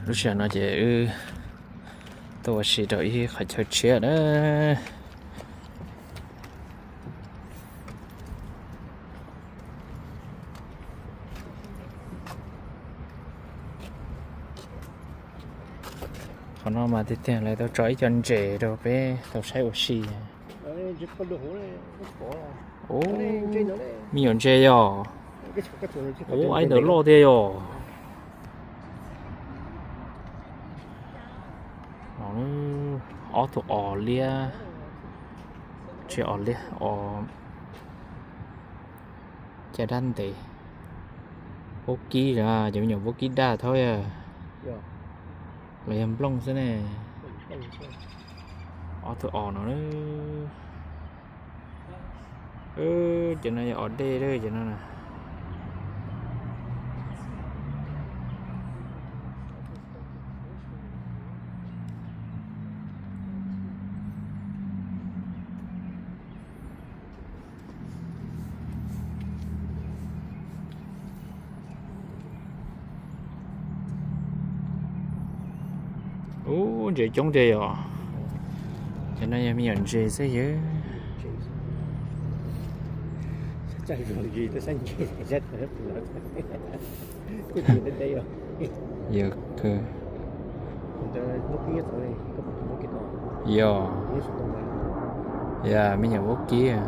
Lub sij hawm no ces wb tuaj ua si rau ib qhov chaw tshiab na. Qhov no mas tiag tiag lawv tau tso ib co ntses rau peb tau saib ua si. Ub, me nyuam ntses yog. Ub, aib ntawd loj tiag yog. Ob tug os liab, tsis os liab, os caj dab ntev. Vaub kib, cov me nyuam vaub kib daj thaub, los yog nplooj xwb ne. Ob tug os no. Cov no yog os dej lawm cov no na. Ub, ntses coob tiag yog. Cov no yog me nyuam ntses xwb yog. Yog kawg. Yog, yog me nyuam vaub kib.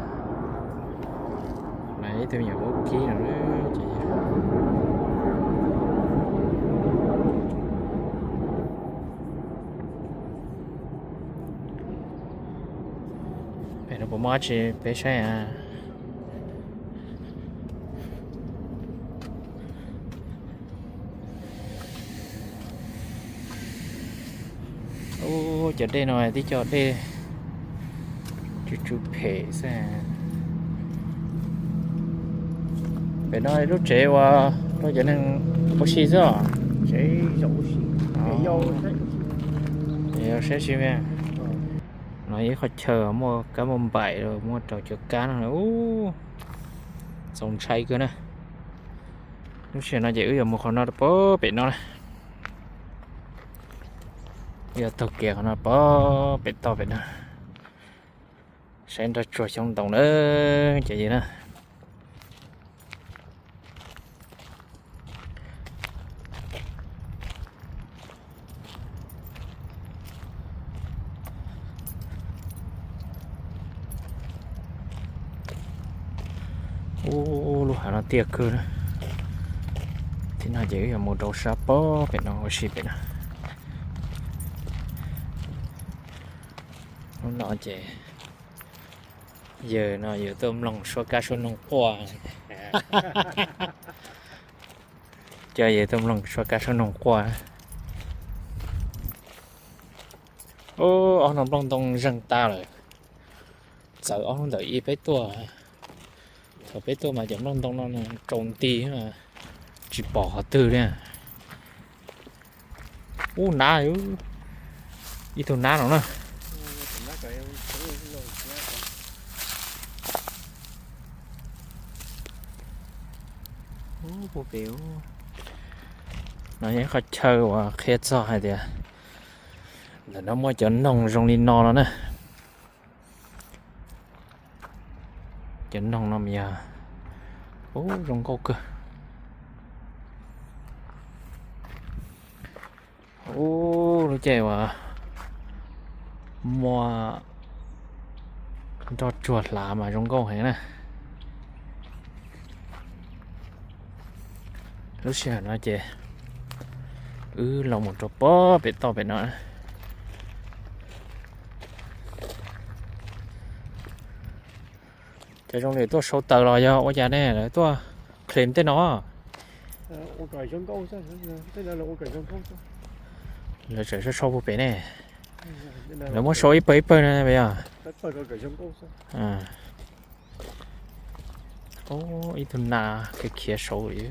Ib tug me nyuam vaub kib no. Pem no puas muaj dab tsi peb saib a? Ub, cov dej no tib co dej tsw tsw phem xwb. Pem no lub tsev uas rau cov neeg ua si xwb os. Yau saib si. No ib qho chaw muaj kab muaj npaim, muaj rau cov kab no. Ub, txaus ntshai kawg na. Lub sij hawm no ces wb yuav mus qhov no rau pem no na. Wb yuav taug kev qhov no pem toj pem no, saib nroj tsuag xyoob ntoo na, cov yawg na. Ub, lub hav no tiaj kawg na. Thiab no ces wb yuav mus rau sab pem pem no ua si pem no. Hnub no ces yawg no yuav tuaj mloog suab kab suab noog quaj. Coj yawg tuaj mloog suab kab suab noog quaj. Ub, ob no nplooj ntoo zeeg tas lawm. Txawm ob hnub ntawm ib peb tuaj, thaum peb tuaj mas cov nplooj ntoo no tsaus nti, tsis pom qhov twg li. Ub, nab, ib tug nab no na. Ub, puag pem no yog ib qho chaw uas qhia txog hais tias ntawm no muaj cov noog zoo li no no na. Cov noog no mas yog, ub, zoo nkauj kawg. Ub, lub caij uas muaj nroj tsuag hlav mas zoo nkauj heev na. Lub sij hawm no ces wb los mus rau pem toj pem no. Cov zoo li tuaj sau taws los yog ua cas ne, lawv tuaj claim tej no? Lawv tseem sau sau puag pem ne. Lawv muab sau ib pawg ib pawg na yog. Ub, ib tug nas khiav khiav saud li.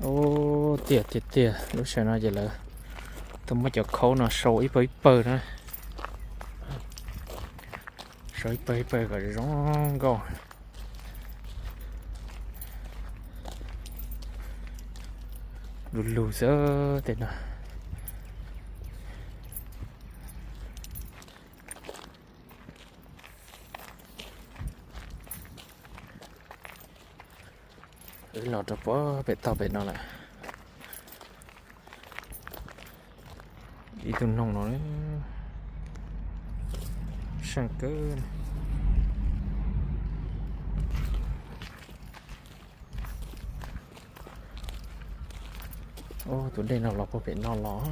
Ub, Tiag tiag tiag, lub sij hawm no ces lawv tuaj muab cov khaub no sau ib pawg ib pawg na. Sau ib pawg ib pawg kom zoo nkauj. Lug lug xwb tej no. Wb los rau pem toj pem no lawm. Ib tug noog no seej kawg. Tus dej no los puag pem no los.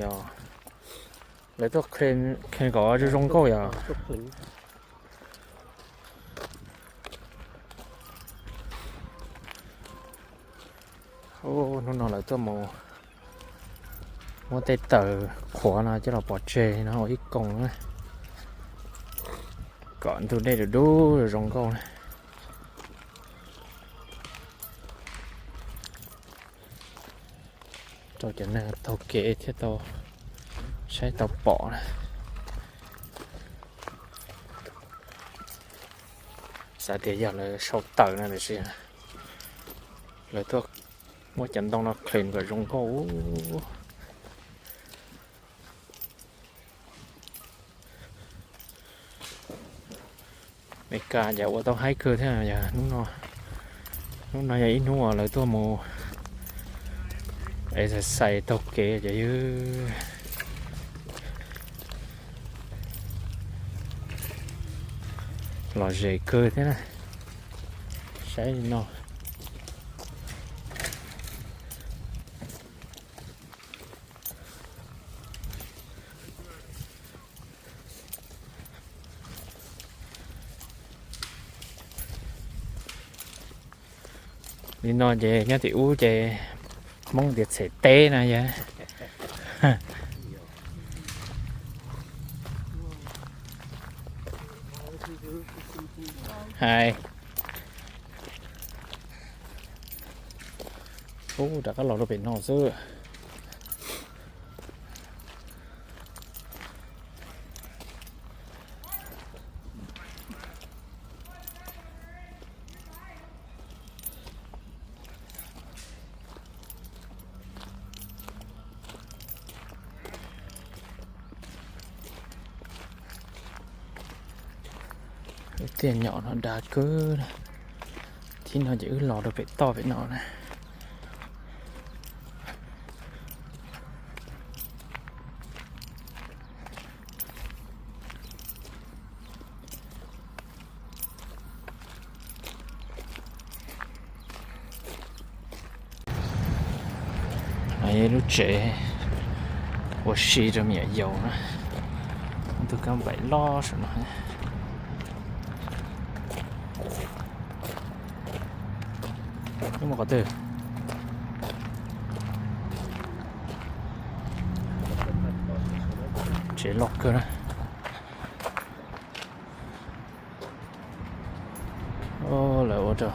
Yog lawv tuaj clean kom zoo zoo nkauj yom. Hnub no lawv tuaj mus muab tej taws qhuav no coj los pov tseg no ua ib koog na, kom ntug dej dub dub zoo nkauj na. Rau cov neeg taug kev thiaj tau saib tau pom na. Xav tias yog lawv sau taws no tiam sis lawv tuaj muab cov ntoo no clean kom zoo nkauj. Meskas cas ua tau haib kawg thiab yog hnub no. Hnub no yog ib hnub uas lawv tuaj mus exercise taug kev ces yog lom zem kawg thiab na. Saib li no. Li no ces nyob tim ub ces Hmoob tias txhem teb na yog. Hais, ub, rov qab los rau pem no xwb. Lub tiaj nyom no dav kawg. Thib no ces wb los rau pem toj pem no na. Lub tsev ua si rau me nyuam yaus na. Tus kab npaim loj saum no. Lub mus qhov twg? Tsev loj kawg na. Lawv ua rau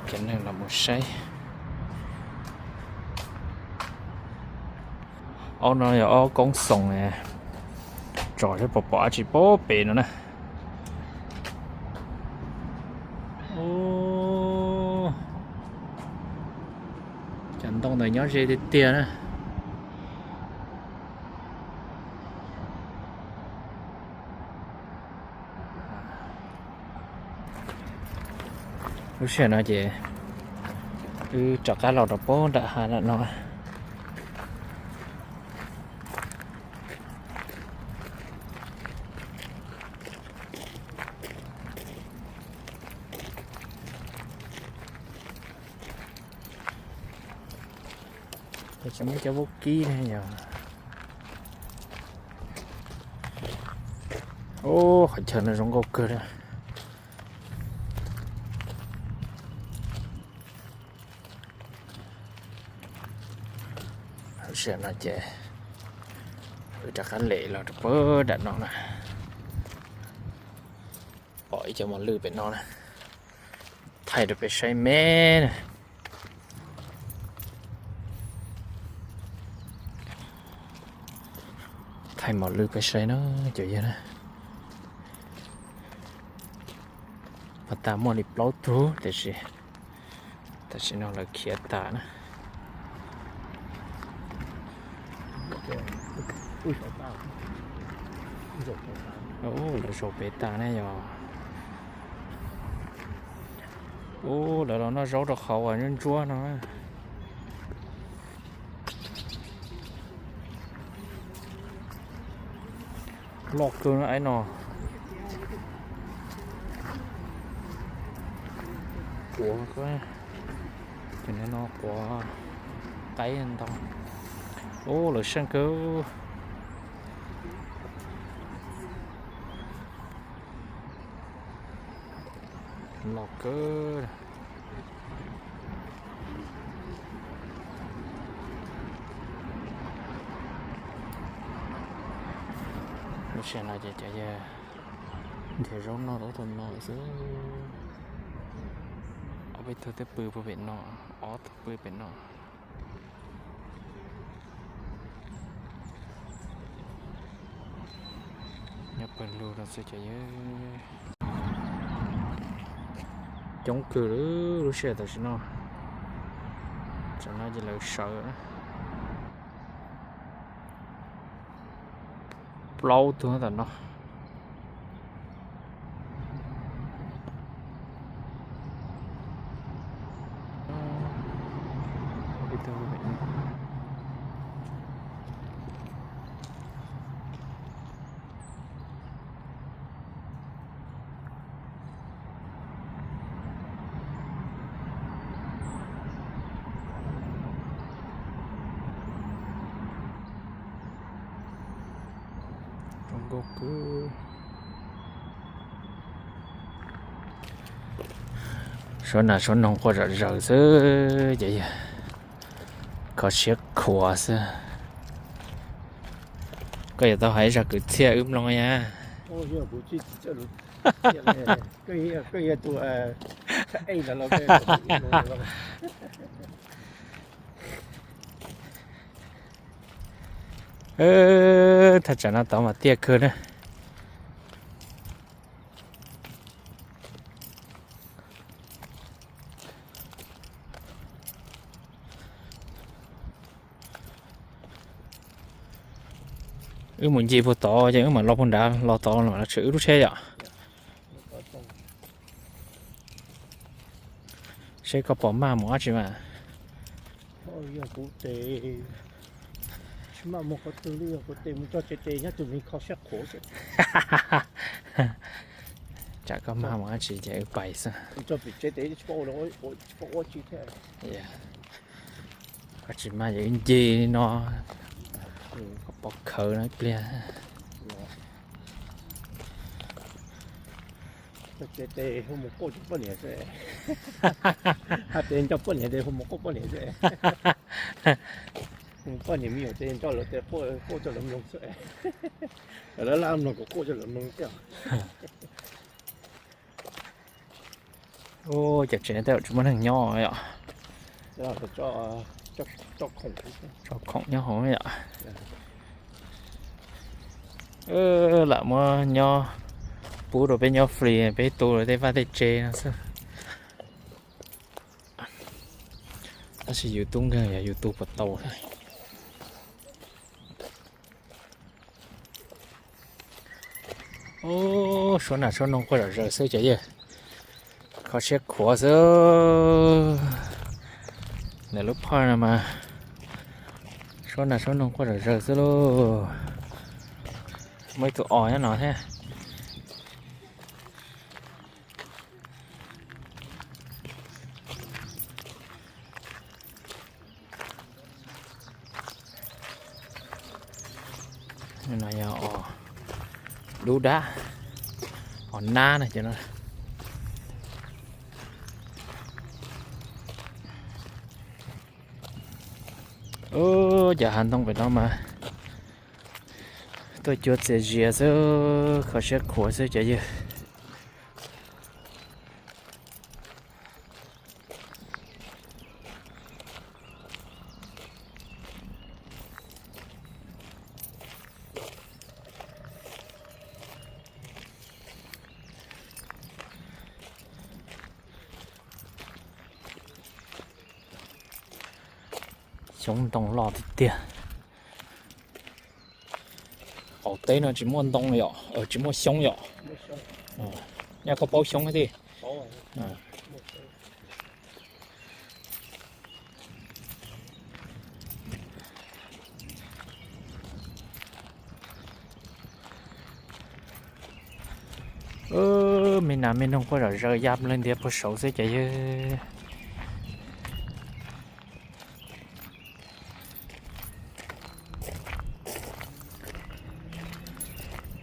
cov neeg los mus saib. Ob no yog ob koob xoos, tsom seb puas pom dab tsi puag pem no na. Cov ntoo ntawd nyob ze tiag tiag na. Lub sij hawm no ces wb rov qab los rau puag nram hav nram no. Ces tsis muaj cov vaub kib ne yog. Qhov chaw no zoo nkauj kawg li. Lub sij hawm no ces wb rov qab lem los rau puag nram no na. Pom ib cov mos lwj pem no na, thaij rau peb saib me na. Thaij mos lwj peb saib na, cov yawg na. Pas tas muaj li plaub tug tiam sis tam sim no lawv khiav tas na. Lawv zaum pem tas ne yog. Ub, lawv los noj zaub rau qhov uas ntsuab ntsuab no. Loj kawg no. Quav, cov no quav qaib ntau. Ub, lawv seej kawg. Loj kawg. Lub sij hawm no ces cov yawg nrhiav zaub noj rau ub rau no xwb. Ob peb tug twb pw puag pem no, ob tug pw pem no. Nyob pawg lug no xwb cov yawg. Coob kawg lub sij hawm tam sim no. Tam sim no ces lawv sawv. Plaub tug tam no. Zoo nkauj kawg. Suav nas suav noog quaj zom zaws xwb ces yog kho siab khuav xwb. Koj yuav tau hais zaj kwv txhiaj wb mloog yag. Thaj tsam no tod mas tiaj kawg na. Wb mus ncig puag tod ces wb mam los puag nrad, los tod los tshwm wb lub tsheb yom. Seb koj pom maj mus dab tsi mas. Yog kuv tes, tsis maj mus qhov twg li, yog kuv tes mus txog tsev tes nyob tus me kho siab qhuav xwb. Tsam koj maj mus dab tsi ces wb pais xwb. Txog pem tsev tes tsis paub ua, tsis paub ua tsi thiab. Koj tsis maj ces wb nce li no, koj pov khawv no ib pliag. Cov tsev tes hu mus quaj cov poj niam xwb. Hais tias nco poj niam ces hu mus quaj poj niam xwb. Poj niam me nyuam ces nco lawv tes quaj rau lawv mloog xwb. Lawv laj mloog kuv quaj rau lawv mloog thiab. Ub, cov tsev no tej zaum tsis muaj neeg nyob yom. Tso khoom nyob hauv yom. Lam muab nyob pub rau peb nyob free, peb tu lawv tej vaj tej tsev no xwb. Tab sis yus tub nkeeg yog yus tu puas tau thiab. Ub, suab nas suab noog quaj zom zaws xwb cov yawg. Kho siab khuav xwb. Ntawm lub phaj no mas suab nas suab noog quaj zom zaws xwb lauj. Muaj ib tug os nyob no thiab. No yog os dub dab, os nab na cov no. Ub, cov hav ntoo pem no mas tuaj cuab txias zias xwb, kho siab khuav xwb cov yawg. Xyoob ntoo loj tiag tiag. Qaum teb no tsis muaj ntoo yom, tsis muaj xyoob yom. Nyaj koj paub xyoob thiab. Me nas me noog quaj zom zaws ya leej ntiav puag saud xwb ces yog.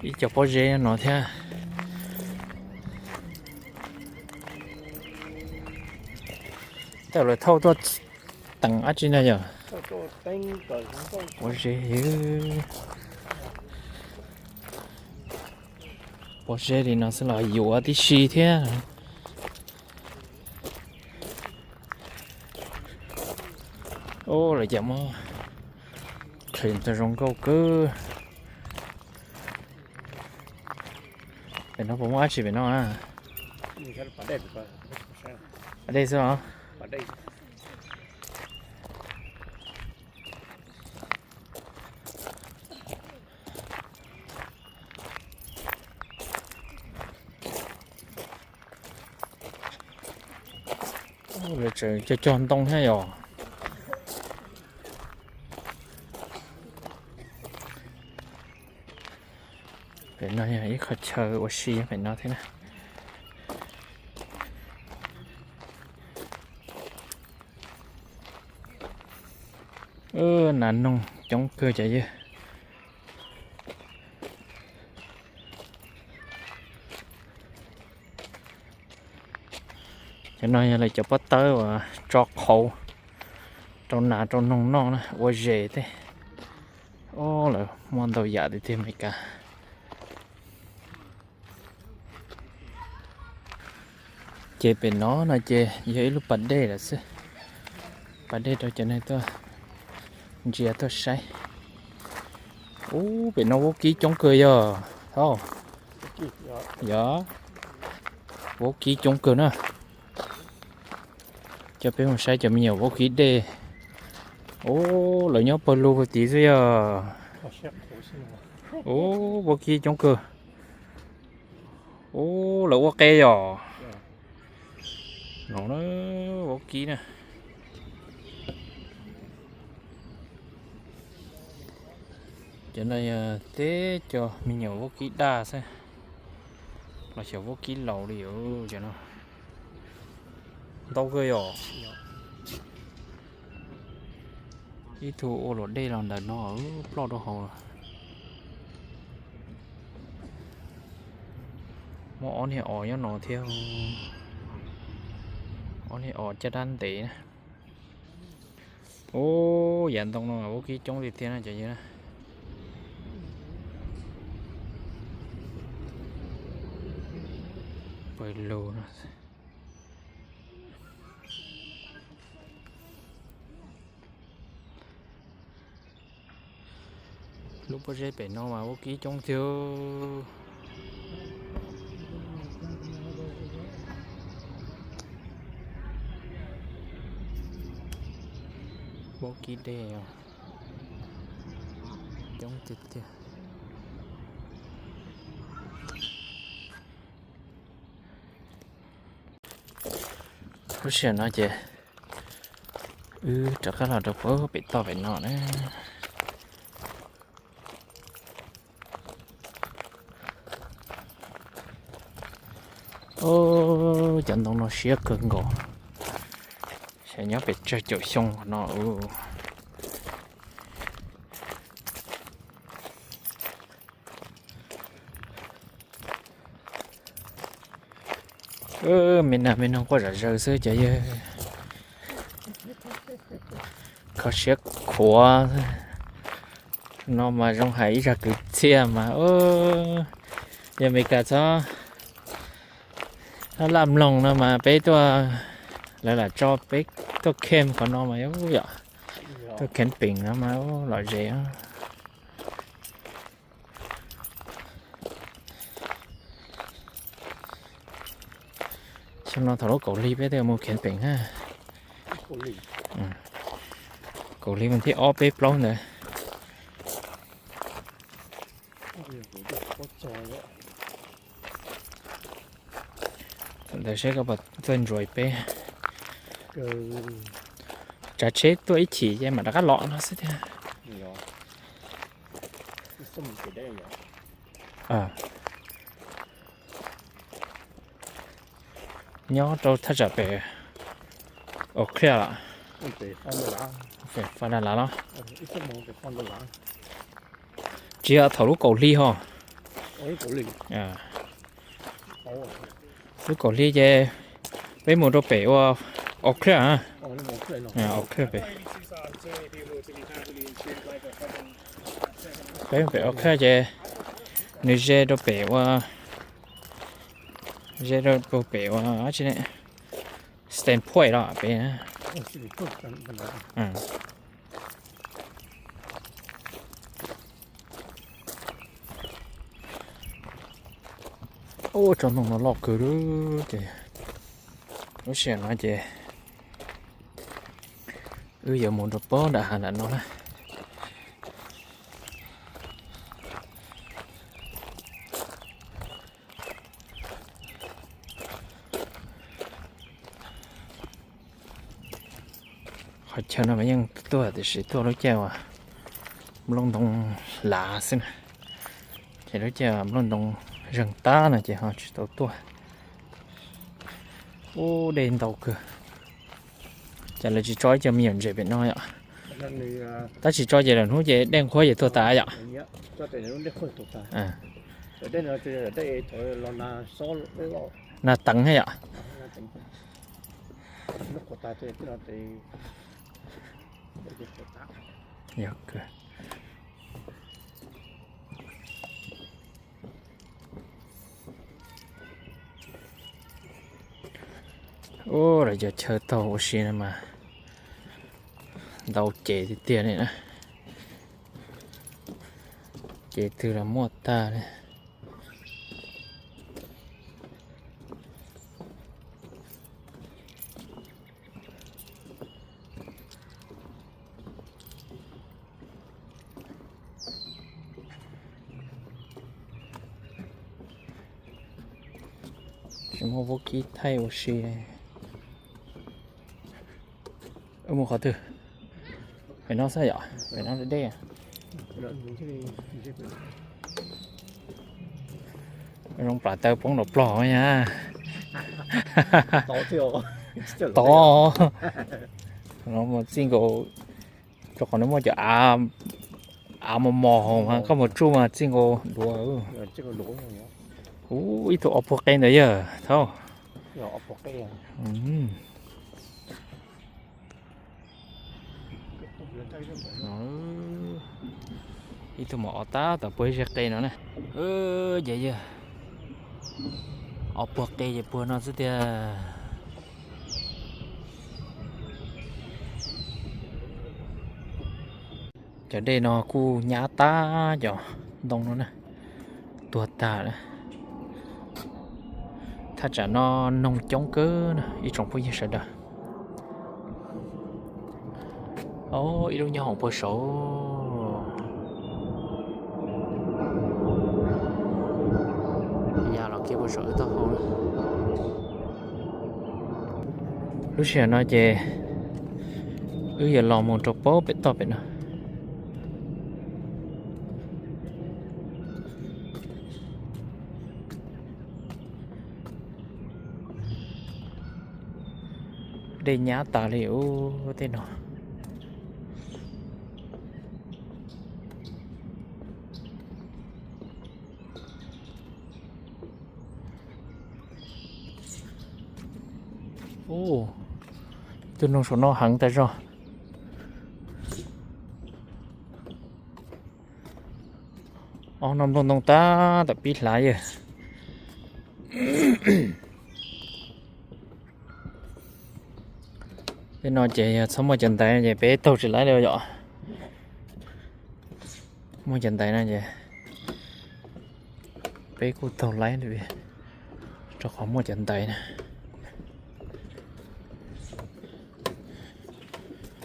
Ib co pob zeb no thiab. Tej lawv thauj tuaj teem dab tsi na yom? Pob zeb, pob zeb li no xwb los yuav tib si thiab. Lawv cas muab qhwv tau zoo nkauj kawg. Pem no puas muaj dab tsi pem no? Pas dej xwb os. Lawv tseem cog cog ntoo thiab yom. Pem no yog ib qho chaw ua si pem no thiab na. Nas noog coob kawg cov yawg. Cov no yog lawv cov pob tawb uas tso qhauv rau nas rau noog noj na, ua zes tej. Lawv muaj ntau yam tiag tiag Meskas. Ces pem no no ces yog ib lub pas dej lawm xwb. Pas dej rau cov neeg tuaj ntsia tuaj saib. Ub, pem no vaub kib coob kawg yog. Yog, vaub kib coob kawg na. Coj peb mus saib cov me nyuam vaub kib dej. Ub, lawv nyob pawg lug pawg tid xwb yog. Ub, vaub kib coob kawg. Ub, lawv ua qe yom. No na, vaub kib na. Cov no yog teb co me nyuam vaub kib daj xwb, los xyov vaub kib laus li os cov no. Ntau kawg yom. Ib tug ua luam dej los ntawm no ploj rau hauv. Muaj ob niag os nyob no thiab. Ob niag os caj dab ntev na. Ub, yav ntoo no vaub kib coob tiag tiag na cov yawg na. Pawg lug no. Lub pob zeb pem no mas vaub kib coob tiag. Vaub kib dej coob tiag tiag. Lub sij hawm no ces wb rov qab los rau puag pem toj pem no na. Ub, cov ntoo no siab kawg nkaus. Xyov nyob pes tsawg caum xyoo no. Me nas me noog quaj zom zaws xwb cov yawg. Kho siab khuav no mas zoo hais ib zag kwv txhiaj mas. Yog Meskas txhob laj mloog no mas peb tuaj, lawv lam tso peb tuaj camp qhov no mas yom, tuaj camping no mas lom zem. Xyoo no thaum lub kaum hli peb twb mus camping na. Kaum hli vas thib ob peb plaub ntawd. Thaum ntawd seb koj puas tuaj enjoy peb. Tsav tsheb tuaj ib chim ces mam rov qab los no xwb tiag. Nyob rau thaj tsam pem Eau Claire los? Fond du Lac los? Tsis yog, thaum lub kaum hli ho. Lub kaum hli ces peb mus rau pem ua Eau Claire. Eau Claire pem. Peb mus pem Eau Claire ces nws ze rau pem ua, ze rau pem ua dab tsi ne, Stay Puft los pem. Ub, tsob ntoo no loj kawg li. Ces lub sij hawm no ces wb yuav mus rau pem nram hav nram no na. Qhov chaw no mas yeej tuaj tiam sis tuaj lub caij uas nplooj ntoo hlav xwb na. Ces lub caij nplooj ntoo zeeg tag no ces ho tsis tau tuaj. Ub, dej ntau kawg. Cas lawv tsis tso ib co me nyuam ntses pem no yom? Tab sis tso ces lawm hnub ces dej nqhuab ces tuag tas yom? Nag teev thiab yom? Yog kawg. Ub, lawv cov chaw taug ua si no mas ntau cev tiag tiag li na. Cev twg los muaj tag li. Tsis muaj vaub kib thaij ua si. Wb mus qhov twg? Pem no xwb yom, pem no deb. Zoo plam taw poob nram plog na. Tod, no mas txij nkaus, rau qhov no muaj cov av mos mos hauv mas koj mus tsuj mas txij nkaus duav. Ub, ib tug ob puag qe ntawd yog thaub. Ib tug mos ob tab tom puag ib zej qe no na. Ces yog ob puag qe ces puag no xwb tiag. Cov dej no kuj nyab tag cov ntoo no na, tuag tag lawm. Thaj tsam no noog coob kawg na ib tsoom phooj ywg sawv daws. Ib lub nyob hauv puag saud, ya los kiag puag saum wb taub hau. Lub sij hawm no ces wb yuav los mus rau pem toj pem no. Dej nyab tas li ub tej no. Tus noog saum no heev tas zog. Ob no nplooj ntoo tab tom pib hlav yawg. Tej no ces yog txhob muaj cov ntaiv no ces peb taug tsis laib li yom. Muaj cov ntaiv no ces peb kuj taug laib li, rau qhov muaj cov ntaiv na.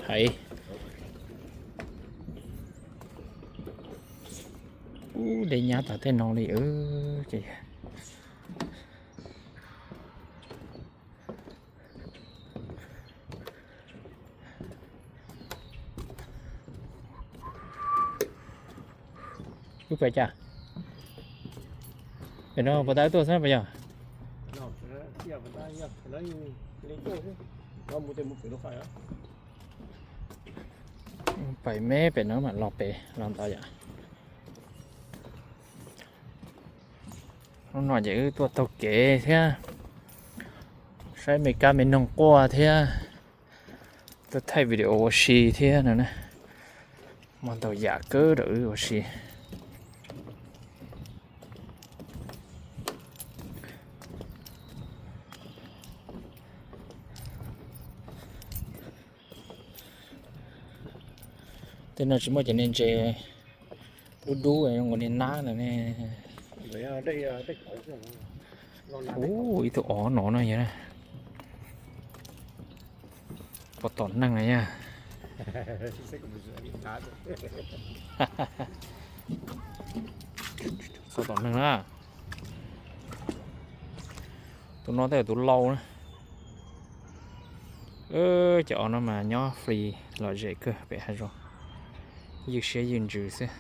Hais, Ub, dej nyab tas tej no li ces. Wb pais cas? Pem no puas tas wb tuaj xwb puas yog? Pais me pem no mam los pem los ntawd yom. Hnub no ces wb tuaj taug kev thiab saib me kab me noog quaj thiab tuaj thaij video ua si thiab no na. Muaj ntau yam kawg rau wb ua si. Tej no tsis muaj cov niag ntses dub dub zoo li niag nab ntawd ne. Ub, ib tug ov no no yog. Puas tom neeg na yog? Puas tom neeg na? Tus no tej tus lau na. Cov ov no mas nyob free lom zem kawg pem hav zoov, ywj siab ywj ntsws xwb.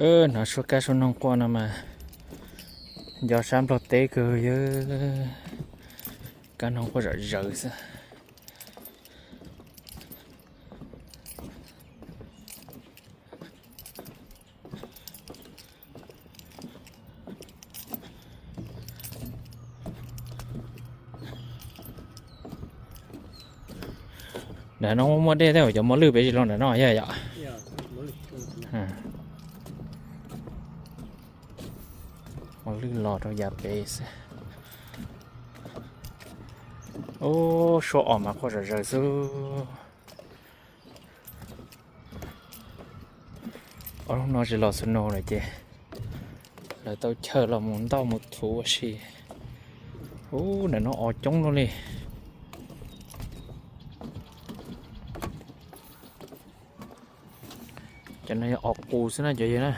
Hnov suab kab suab noog quaj no mas nco sab Nplog teb kawg yog, kab noog quaj zom zaws xwb. Nram no muaj dej thiab, cov mos lwj pem tsis los nram no yog yom? Mos lwj los rau yav pem xwb. Ub, suab os mas quaj zom zaws xwb. Ob hnub no tsis los snow lawm ces lawv tau chaw los mus ntauj mus thuv ua si. Ub, nram no os coob luaj li. Cov no yog os qus xwb na cov yawg na.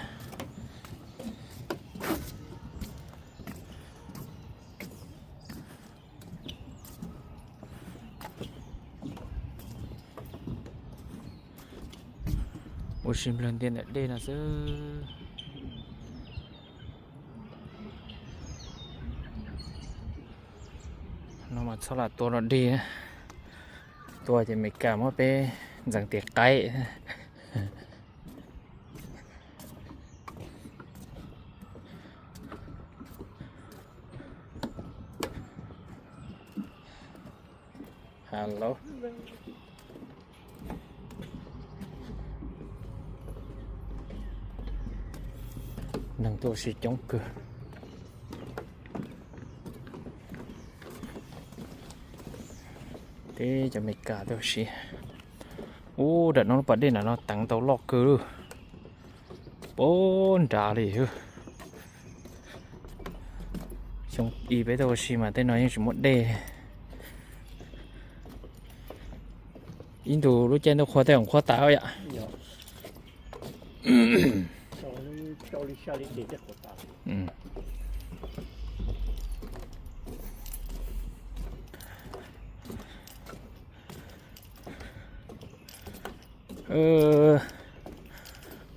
Ua si nplawg ntiaj ntawm dej no xwb. No mas txhob lam tua rau dig, tua ces Meskas muab peb ntxeev tis qaib. Hello. Neeg tuaj ua si coob kawg. Teb cov Meskas tuaj ua si. Ub, nram no lub pas dej nram no teev tau loj kawg lawm. Pab nrad li. Xyoo ib peb tuaj ua si mas tej no yeej tsis muaj dej. Ib ntus lub caij ntuj qhua tej zaum qhuav tas yom.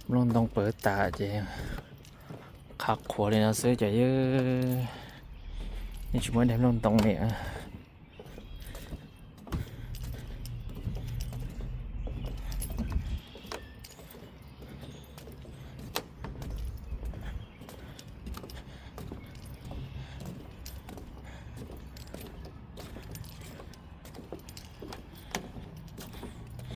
Nplooj ntoo pawv tas ces qhab qhuav li no xwb ces yeej tsis muaj dej nplooj ntoo li.